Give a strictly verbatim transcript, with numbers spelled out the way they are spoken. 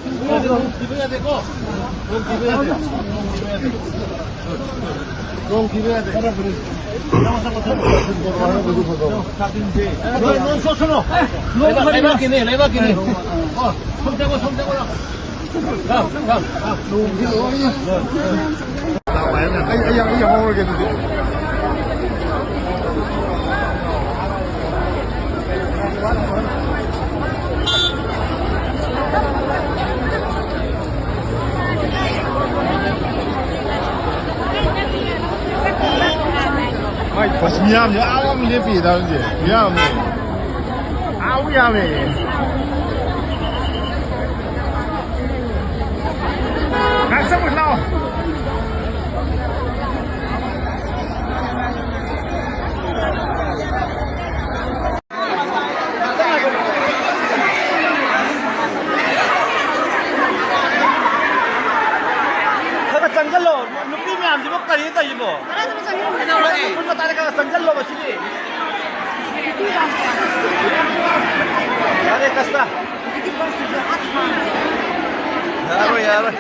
ꯅꯣꯡ ꯊꯤꯕ ꯌꯥꯗꯦꯀꯣ꯫ ꯅꯣꯡ ꯊꯤꯕ ꯌꯥꯗꯦ꯫ ꯅꯣꯡ ꯊꯤꯕ ꯌꯥꯗꯦ꯫ ꯅꯣꯏ, ꯅꯣꯏ ꯁꯣꯠꯁꯅꯨ꯫ ꯂꯩꯕꯥꯛ, ꯂꯩꯕꯥꯛꯀꯤꯅꯦ, ꯂꯩꯕꯥꯛꯀꯤꯅꯦ꯫ ꯀꯣ, ꯁꯣꯝ ꯆꯪꯉꯣ, ꯁꯣꯝ ꯆꯪꯉꯣ꯫ ꯂꯥꯎ, ꯂꯥꯎ, ꯂꯥꯎ꯫ ꯑꯩ, ꯑꯩ, ꯑꯩ ꯌꯥꯎꯍꯧꯔꯒꯦ ꯑꯗꯨꯗꯤ꯫ ꯃꯥꯏ ꯕꯁ ꯃꯤꯌꯥꯝꯁꯦ ꯑꯥ ꯌꯥꯝ ꯂꯦꯞꯄꯤꯗ ꯍꯧꯖꯤꯛ꯫ ꯃꯤꯌꯥꯝ ꯑꯥ ꯌꯥꯝꯃꯦ꯫ ꯉꯥꯏꯍꯥꯛ ꯆꯪꯉꯨꯁꯤ ꯂꯥꯛꯑꯣ꯫ ꯈꯔ ꯆꯪꯁꯤꯜꯂꯣ꯫ ꯅꯨꯄꯤ ꯃꯌꯥꯝꯁꯤꯕꯨ ꯀꯔꯤ ꯇꯧꯔꯤꯕꯣ? ꯈꯔ ꯆꯪꯁꯤꯜꯂꯣ꯫ ꯐꯨꯠ ꯃꯇꯥꯏꯗ ꯈꯔ ꯆꯪꯁꯤꯜꯂꯣ ꯃꯁꯤꯗꯤ꯫ ꯌꯥꯔꯦ, ꯀꯁꯇ꯫ ꯌꯥꯔꯣꯏ, ꯌꯥꯔꯣꯏ꯫